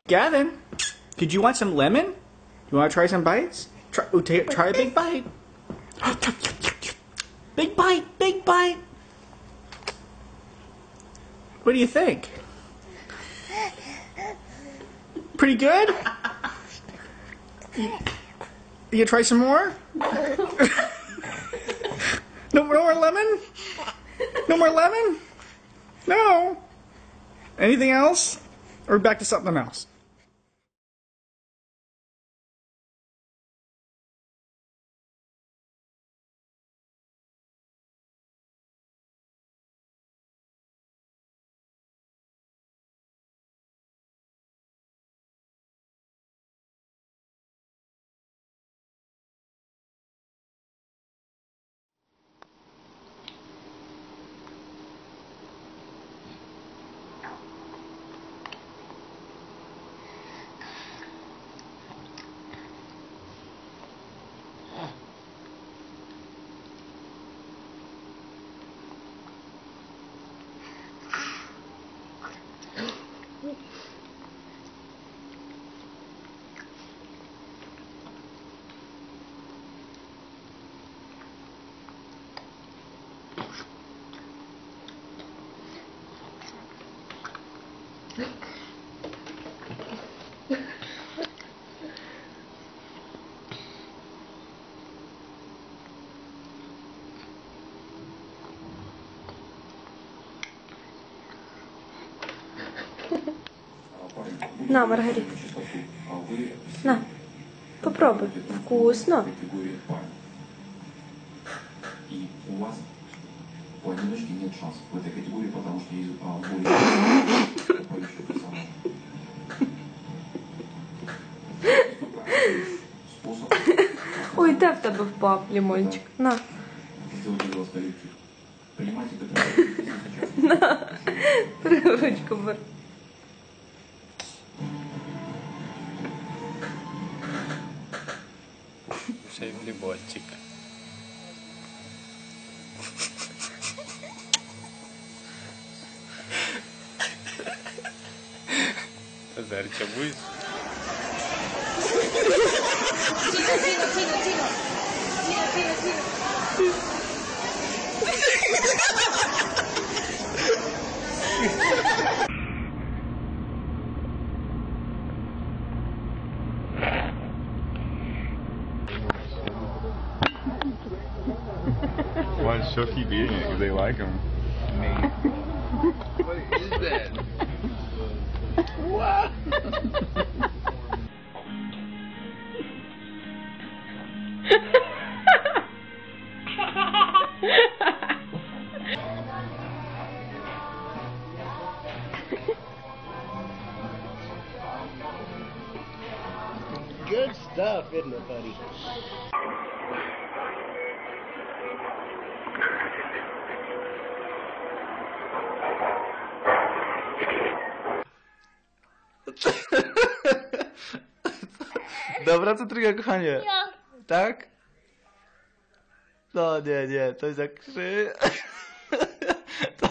Gavin, did you want some lemon? You want to try some bites? Try a big bite. Big bite, big bite. What do you think? Pretty good? You try some more? No more lemon? No more lemon? No. Anything else? Or back to something else? На, Маргарит. На, попробуй. Вкусно. И у вас поодиночке нет шансов в этой категории, потому что есть более персонажи. Ой, де в тебе впав лимончик? На. На, ручку бери. Кушаем лимончик. Назар, что будет? Tino, Tino, Tino, Tino. Tino, Tino, Tino. Why does Chuck keep eating it? Because they like him. Me. What is that? What? Good stuff, isn't it, buddy? Dobra cytryka, kochanie. Ja. Tak? No nie, nie, to jest jak krzy. To